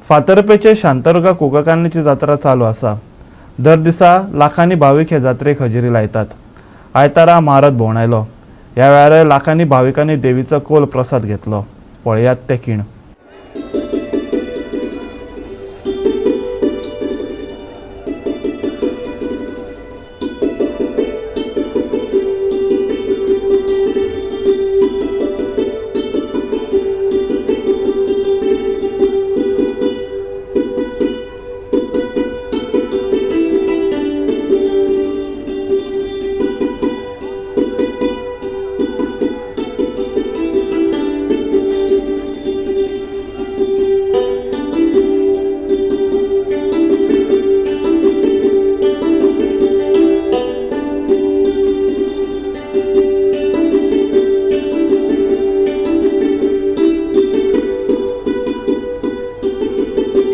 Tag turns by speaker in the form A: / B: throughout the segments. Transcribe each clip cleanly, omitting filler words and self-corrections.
A: फातर्पेचे शांतादुर्गा कुंकळकान्नीची जात्रा चालू आसा. दर दिसा लाखांनी भावीक हे जात्रेक हजेरी लायतात. आयतारा म्हारथ भोंवडायलो. ह्या वेळार लाखांनी भाविकांनी देवीचो कोल प्रसाद घेतलो. पळयात ते खीण.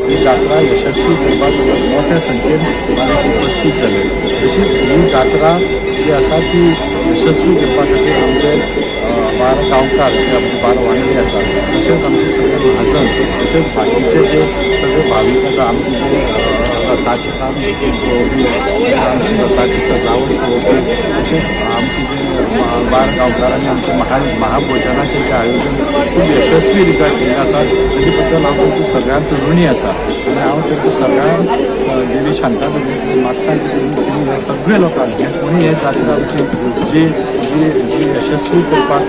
B: ही जात्रा यशस्वी करपाक मोठ्या संख्येन भावीक उपस्थित जाले. तशीच ही जात्रा जी आसा ती यशस्वी करपा खातीर आमचे 12 गांवकार जे आमचे 12 वांगडी आसा, तशेंच आमचे सगळे म्हाजन, तशेंच बाकीचे जे सगळे भावीक आसा, आमचे जे रथाचें काम पळोवपी, आमची रथाची सजावट पळोवपी, तशेंच आमचे जे 12 गांवकारांनी आमचें महाभोजनाचें जें आयोजन खूब यशस्वी रित्या केल्लें आसा, ताजे बद्दल हांव तांचो सगळ्यांचो ऋणी आसा. आनी हांव तांकां सगळ्यांक देवी शांतादुर्गे मागता की तेणी ह्या सगळे लोकांक हे कोणी हे जात्रा आमची जी जी जी यशस्वी करपाक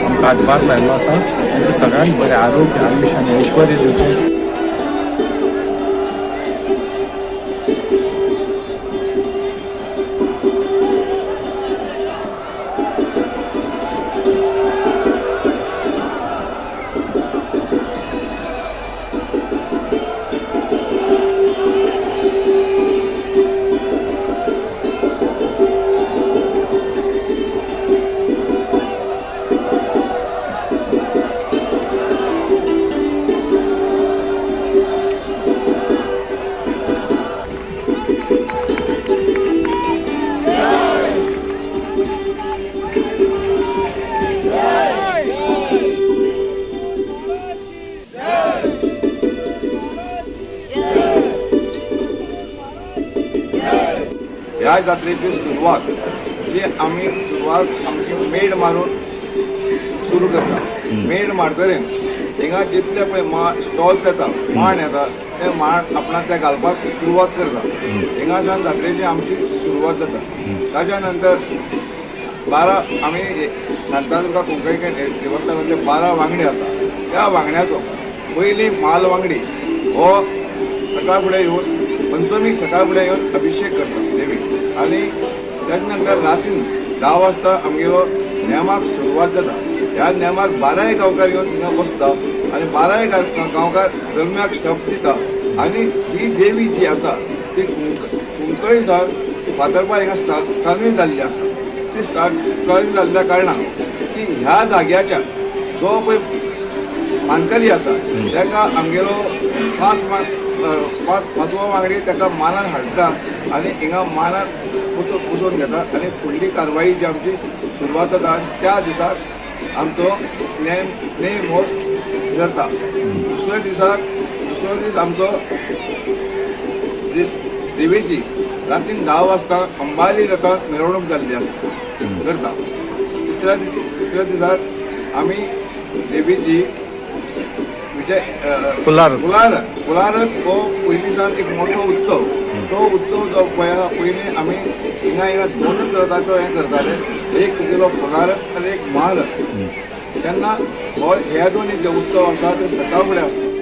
B: आमकां हातभार लायल्लो आसा, तांकां सगळ्यांक बरें आरोग्य, आयुश्य आनी ऐश्वर्य दिवचें.
C: ह्या जात्रेची सुरवात जी आमी सुरवात आमची मेड मारून सुरू करता. मेड मारतरेन हिंगा जितले पळय स्टॉल्स येता, मांड येता, ते मांड आपणाक ते घालपाक सुरवात करता. हिंगा सावन जात्रेची आमची सुरवात जाता. ताच्या नंतर 12 आमी शांतादुर्गा कुंकळीकर देवस्थानाचे 12 वांगडी आसा. त्या वांगड्याचो पयली म्हाल वांगडी हो सकाळ फुडें येवन पंचमीक सकाळ फुडें येवन अभिशेक करता देवीक. आनी ताच्या नंतर रातीन 10 वाजता आमगेलो नेमाक सुरवात जाता. ह्या नेमाक 12 गांवकार येवन हिंगा बसता आनी 12 गांवकार जल्म्याक शब्द दिता. आनी ही देवी जी आसा ती कुंकळी सावन फातर्पा हिंगा स्थानीय जाल्ली आसा. ती स्थानीय जाल्ल्या कारणान की ह्या जाग्याच्या जो पळय मानकरी आसा ताका आमगेलो पांचवो वांगडी ताका मानान हाडटा आनी हिंगा मानान बसोवन घेता आनी फुडली कारवाई जी आमची सुरवात जाता. आनी त्या दिसाक आमचो नेम हो करता. दुसरो दीस आमचो दीस देवीची रातीन 10 वाजता अंबाली रथान मिरवणूक जाल्ली आसता करता. तिसऱ्या दिसाक आमी देवीची विजय
A: फुलार.
C: फुलारत हो पयलीं सावन एक मोठो उत्सव. तो उत्सव जो पळय आसा, पयलीं आमी हिंगा हिंगा 2 रथाचो हें करताले, एक तुगेलो फुलारत आनी एक महारथ. तेन्ना हो हे दोनी जे उत्सव आसा ते सकाळ फुडें आसता.